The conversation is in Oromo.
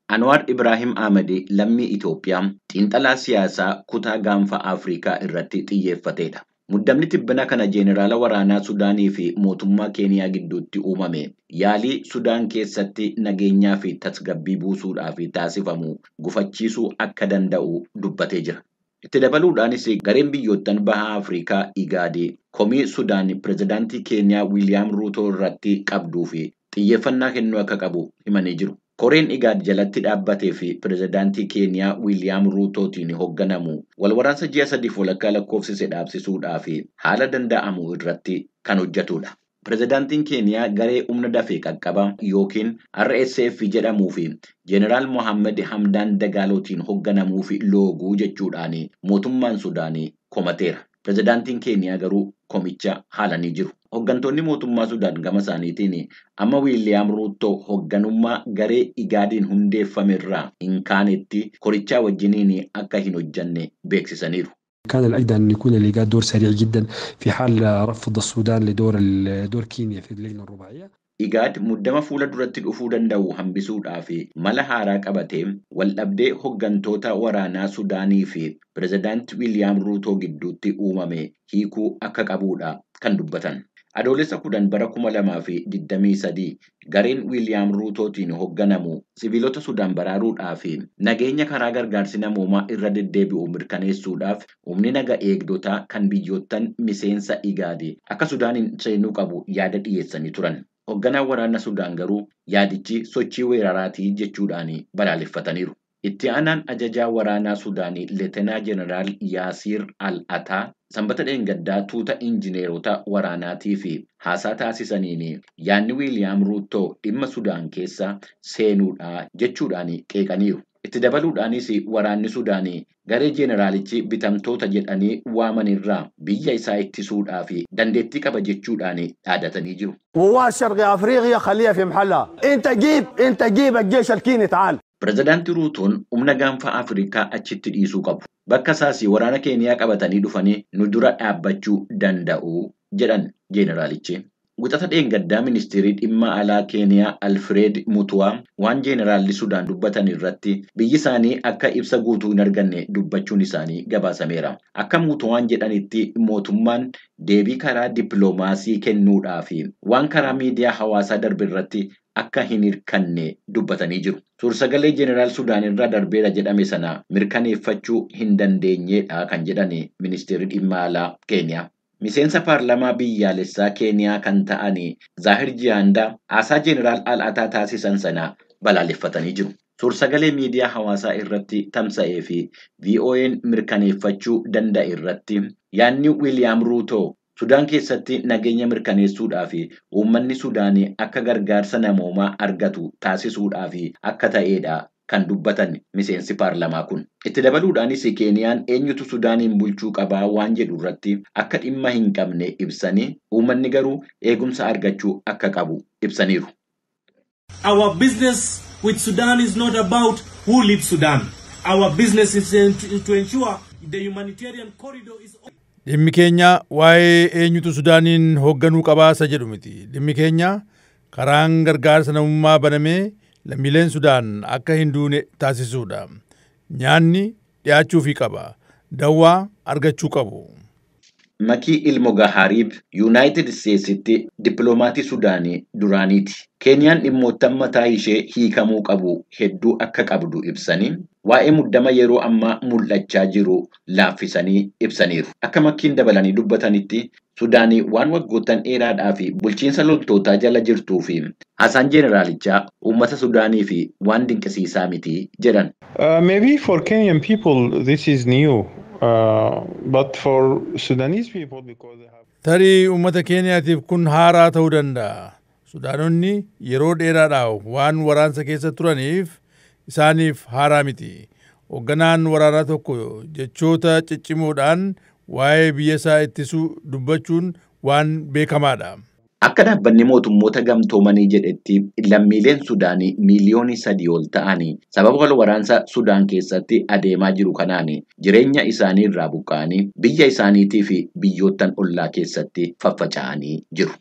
Anwaar Ibraahim Ahmad lammii Itoophiyaa xiinxalaa siyaasaa kutaa gaanfa Afrikaa irratti xiyyeeffatedha. Muddamni tibbana kana jeeneraala waraanaa Sudaanii fi mootummaa Keeniyaa gidduutti uumame yaalii Sudaan keessatti nageenyaa fi tasgabbii buusuudhaaf taasifamu gufachiisuu akka danda'u dubbatee jira. Itti dabaluudhaanis gareen biyyoottan baha Afrikaa Igaad komii Sudaan pirezidaantii Keeniyaa Wiiliyaam Ruutoo irratti qabduu fi xiyyeeffannaa kennuu akka qabu himanii jiru. Koreen Igaad jalatti dhaabbatee fi pirezidaantii Keeniyaa Wiiliyaam Ruutootiin hoogganamu walwaraansa ji'a sadiif walakkaa lakkoofsise dhaabsisuudhaaf haala danda'amu irratti kan hojjetudha. Pirezidaantiin Keeniyaa garee humna dafee qaqqabaa yookiin RSF jedhamuu fi Jeneraal Mohaammed Hamdaan Dagaalootiin hoogganamuu fi looguu jechuudhaan mootummaan Sudaanii komateera. Pirezidaantiin Keeniyaa garuu komicha haalanii jiru. Hooggantoonni mootummaa Sudaan gama isaaniitiin amma Wiiliyaam Ruuttoo hoogganummaa garee Igaadiin hundeeffame irraa hin kaanetti korichaa wajjiniin akka hin hojjanne beeksisaniiru. كان الأجدى أن يكون الإيجاد دور سريع جدا في حال رفض السودان لدور دور كينيا في اللجنة الرباعية. Igaad muddama fuula duratti dhufuu danda'u hambisuudhaaf mala haaraa qabatee waldhabdee hooggantoota waraanaa Sudaanii fi pirezidaantii Wiiliyaam Ruutoo gidduutti uumame hiikuu akka qabudha kan dubbatan. Adoolessa 10 bara 2023 gareen Wiiliyaam Ruutootiin hoogganamu sibiilota Sudaan baraaruudhaaf nageenya karaa gargaarsi namoomaa irra deddeebi'u mirkaneessuudhaaf humni naga eegdotaa kan biyyoottan miseensa Igaad akka Sudaaniin seenuu qabu yaada dhiyeessanii turan. Hoogganaan waraana Sudaan garuu yaadichi sochii weeraraatii jechuudhaan balaaleffataniiru. Itti aanaan ajajaa waraanaa Sudaanii Leetenaa Jeneraal Yaasiir Al-Ataa sanbata dheengaddaa tuuta injineerota waraanaatii fi haasaa taasisaniin yaadni Wiiliyaam Ruuttoo dhimma Sudaan keessa seenuudha jechuudhaan qeeqaniiru. Itti dabaluudhaanis waraanni Sudaanii garee jeneraalichi bitamtoota jedhanii waaman irraa biyya isaa ittisuudhaaf dandeettii qaba jechuudhaan dhaadatanii jiru. وشرق افريقيا خليها في محلها، انت جيب انت جيب الجيش الكيني تعال. Pirezidaantii Ruutoon humna gaanfa Afrikaa achitti dhiisuu qabu. Bakka isaas waraana Keeniyaa qabatanii dhufanii nu dura dhaabbachuu danda'u jedhan jeeneraalichi. Wixata dheengaddaa ministeerri dhimma alaa Keeniyaa Alfred Mutuwaa waan jeeneraalli Sudaan dubbatan irratti biyyi isaanii akka ibsa guutuu hin arganne dubbachuun isaanii gabaasameera. Akka Mutuwaan jedhanitti mootummaan deebii karaa dippiloomaasii kennuudhaaf waan karaa miidiyaa hawaasaa darbe irratti akka hin hirkanne dubbatanii jiru. Suursagalee Jeneraal Sudaan irraa darbeera jedhame sana mirkaneeffachuu hin dandeenyedha kan jedhan ministeerri dhimma alaa Keeniyaa. Miseensa paarlaamaa biyyaalessaa Keeniyaa kan ta'an Zaahir Jiyaandaa haasaa Jeneraal Al-Ataa taasisan sana balaaleffatanii jiru. Suursagalee miidiyaa hawaasaa irratti tamsa'ee fi VOA'n mirkaneeffachuu danda'e irratti yaadni Wiiliyaam Ruutoo Sudaan keessatti nageenya mirkaneessuudhaaf uummanni Sudaanii akka gargaarsa namoomaa argatu taasisuudhaaf akka ta'edha kan dubbatan miseensi paarlaamaa kun. Itti dabaluudhaanis Keeniyaan eenyutu Sudaaniin bulchuu qabaa waan jedhu irratti akka dhimma hin qabne ibsanii uummanni garuu eegumsa argachuu akka qabu ibsaniiru. Our business with Sudan is not about who leads Sudan. Our business is to ensure the humanitarian corridor is open. Dhimmi keenya waa'ee eenyutu Sudaaniin hoogganuu qabaa isa jedhu miti. Dhimmi keenya karaan gargaarsa namummaa banamee lammiileen Sudaan akka hin duune taasisuudha. Nyaanni dhiyaachuufii qaba. Dawwaa argachuu qabu. Makii Ilmo Gahaariib Yuunaayitid Isteetsitti dippiloomatii Sudaanii duraaniiti. Keeniyaan dhimmoota mataa ishee hiikamuu qabu hedduu akka qabdu ibsanii waa'ee muddama yeroo ammaa mul'achaa jiru laaffisanii ibsaniiru. Akka Makiin dabalanii dubbatanitti Sudaanii waan waggoottan dheeraadhaa fi bulchiinsa loltootaa jala jirtuu fi haasaan jeeneraalichaa uummata Sudaanii fi waan dinqisiisaa miti jedhan. Maybe for Kenyan people this is new. But for Sudanese people, because they have. Tarii uummata Keeniyaatiif kun haaraa ta'uu danda'a. Sudaanonni yeroo dheeraadhaaf waan waraansa keessa turaniif isaaniif haaraa miti. Hoogganaan waraanaa tokko jechoota ciccimoodhaan waa'ee biyya isaa ittisuu dubbachuun waan beekamaadha. Akka dhaabbanni mootummoota gamtoomanii jedhetti lammiileen Sudaanii miiliyoonii 3 ol ta'anii sababa wal waraansa Sudaan keessatti adeemaa jiru kanaan jireenya isaanii irraa buqqa'anii biyya isaaniitii fi biyyoottan ollaa keessatti faffaca'anii jiru.